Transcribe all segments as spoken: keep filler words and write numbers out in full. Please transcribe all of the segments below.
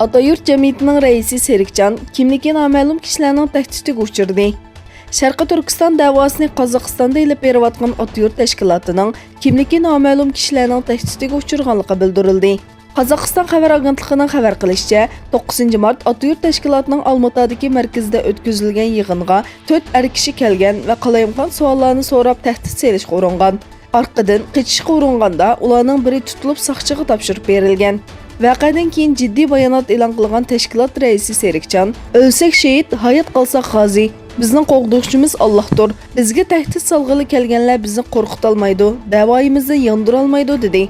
ئاتايۇرت جەمئىيىتىنىڭ رەئىسى سېرىكجان كىملىكى نامەلۇم كىشىلەرنىڭ تەھدىتىگە ئۇچرىدى. شەرقىي تۈركىستان دەۋاسىنى قازاقىستاندا ئېلىپ بېرىۋاتقان ئاتىيۇرت تەشكىلاتىنىڭ كىملىكى نامەلۇم كىشىلەرنىڭ تەھدىتىگە ئۇچرىغانلىقى بىلدۈرۈلدى. قازاقىستان خەۋەر ئاگېنتلىقىنىڭ خەۋەر قىلىشىچە، توققۇزىنچى مارت ئاتىيۇرت تەشكىلاتىنىڭ ئالمۇتادىكى مەركىزىدە ئۆتكۈزۈلگەن يىغىنغا تۆت ئەر كىشى كەلگەن ۋە قالايمىقان سوئاللارنى سوراپ تەھدىت سېلىشقا ئۇرۇنغان. ئارقىدىن قېچىشقا ئۇرۇنغاندا، ئۇلارنىڭ بىرى تۇتۇلۇپ ساقچىغا تاپشۇرۇپ بېرىلگەن. ۋەقەدىن كېيىن جىددىي بايانات ئېلان قىلغان تەشكىلات رەئىسى سېرىكجان، «ئۆلسەك شېھىت، ھايات قالساق غازى. بىزنىڭ قوغدىغۇچىمىز ئاللاھتۇر. بىزگە تەھدىت سالغىلى كەلگەنلەر بىزنى قورقۇتالمايدۇ، دەۋايىمىزنى ياندۇرالمايدۇ» دېدى.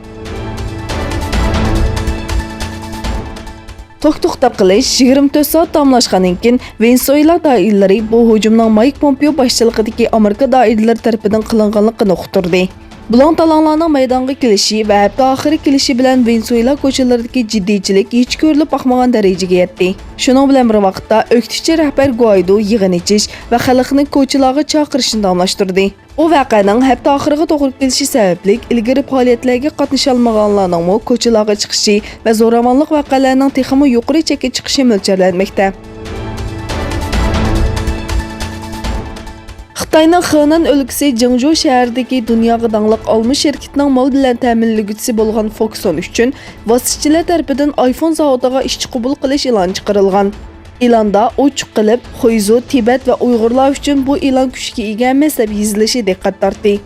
توك توختاپ قېلىش يىگىرمە تۆت سائەت داۋاملاشقاندىن كېيىن، ۋېنېسۇېلا دائىرىلىرى بۇ ھۇجۇمنىڭ مايك پومپېئو باشچىلىقىدىكى ئامېرىكا دائىرىلىرى تەرىپىدىن قىلىنغانلىقىنى ئۇقتۇردى. بۇلاڭ-تالاڭلارنىڭ مەيدانغا كېلىشى ۋە ھەپتە ئاخىرى كېلىشى بىلەن ۋېنېسۇېلا كوچىلىرىدىكى جىددىيچىلىك ھېچ كۆرۈلۈپ باقمىغان دەرىجىگە يەتتى. شۇنىڭ بىلەن بىر ۋاقىتتا، ئۆكتىچى رەھبەر گۇئايدو يىغىن ئېچىش ۋە خەلقنى كوچىلارغا چاقىرىشنى داۋاملاشتۇردى. ئۇ ۋەقەنىڭ ھەپتە ئاخىرىغا توغرا كېلىشى سەۋەبلىك، ئىلگىرى پائالىيەتلەرگە قاتنىشالمىغانلارنىڭمۇ كوچىلارغا چىقىشى ۋە زوراۋانلىق ۋەقەلەرنىڭ تېخىمۇ يۇقىرى چەككە چىقىشى مۆلچەرلەنمەكتە. خىتاينىڭ خېنەن ئۆلكىسى جېڭجۇ شەھىرىدىكى دۇنياغا داڭلىق ئالما شىركىتىنىڭ مال بىلەن تەمىنلىگۈچىسى بولغان فوكسون ئۈچۈن ۋاسىتىچىلەر تەرىپىدىن ئايفون زاۋۇتىغا ئىشچى قوبۇل قىلىش ئېلانى چىقىرىلغان. ئېلاندا ئوچۇق قىلىپ، خۇيزۇ، تىبەت ۋە ئۇيغۇرلار ئۈچۈن بۇ ئېلان كۈچكە ئىگە ئەمەس دەپ يېزىلىشى دىققەت تارتتى.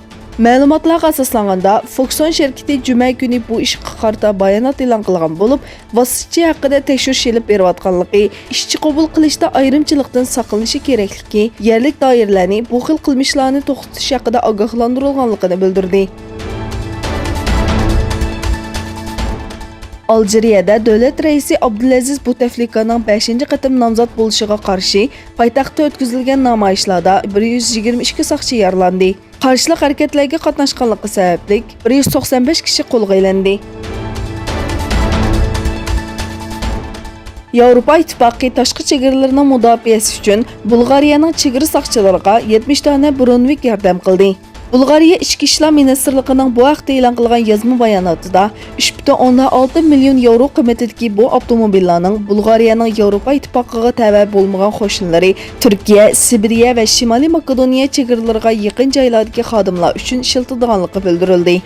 مەلۇماتلارغا ئاساسلانغاندا، فوكسون شىركىتى جۈمە كۈنى بۇ ئىشقا قارىتا بايانات ئېلان قىلغان بولۇپ، ۋاسىتىچى ھەققىدە تەكشۈرۈش ئېلىپ بېرىۋاتقانلىقى، ئىشچى قوبۇل قىلىشتا ئايرىمچىلىقتىن ساقلىنىشى كېرەكلىكى، يەرلىك دائىرىلەرنى بۇ خىل قىلمىشلارنى توختىتىش ھەققىدە ئاگاھلاندۇرۇلغانلىقىنى بىلدۈردى. ئالجىرىيەدە دۆلەت رەئىسى ئابدۇلئەزىز بۇتەفلىكانىڭ بەشىنچى قېتىم نامزات بولۇشىغا قارشى پايتەختتە ئۆتكۈزۈلگەن نامايىشلاردا بىر يۈز يىگىرمە ئىككى ساقچى يارىلاندى. قارشىلىق ھەرىكەتلەرگە قاتناشقانلىقى سەۋەبلىك، بىر يۈز توقسان بەش كىشى قولغا ئېلىندى. ياۋروپا ئىتتىپاقى تاشقى چېگرىلىرىنىڭ مۇداپىئەسى ئۈچۈن بۇلغارىيەنىڭ چېگرا ساقچىلىرىغا يەتمىش دانە برونۋىك ياردەم قىلدى. بۇلغارىيە ئىچكى ئىشلار مىنىستىرلىقىنىڭ بۇ ھەقتە ئېلان قىلغان يازما باياناتىدا، ئۈچ پۈتۈن ئوندىن ئالتە مىليون ياۋرو قىممىتىدىكى بۇ ئاپتوموبىللارنىڭ بۇلغارىيەنىڭ ياۋروپا ئىتتىپاقىغا تەۋە بولمىغان قوشنىلىرى تۈركىيە، سىبىرىيە ۋە شىمالىي ماكېدونىيە چېگرىلىرىغا يېقىن جايلاردىكى خادىملار ئۈچۈن ئىشلىتىدىغانلىقى بىلدۈرۈلدى.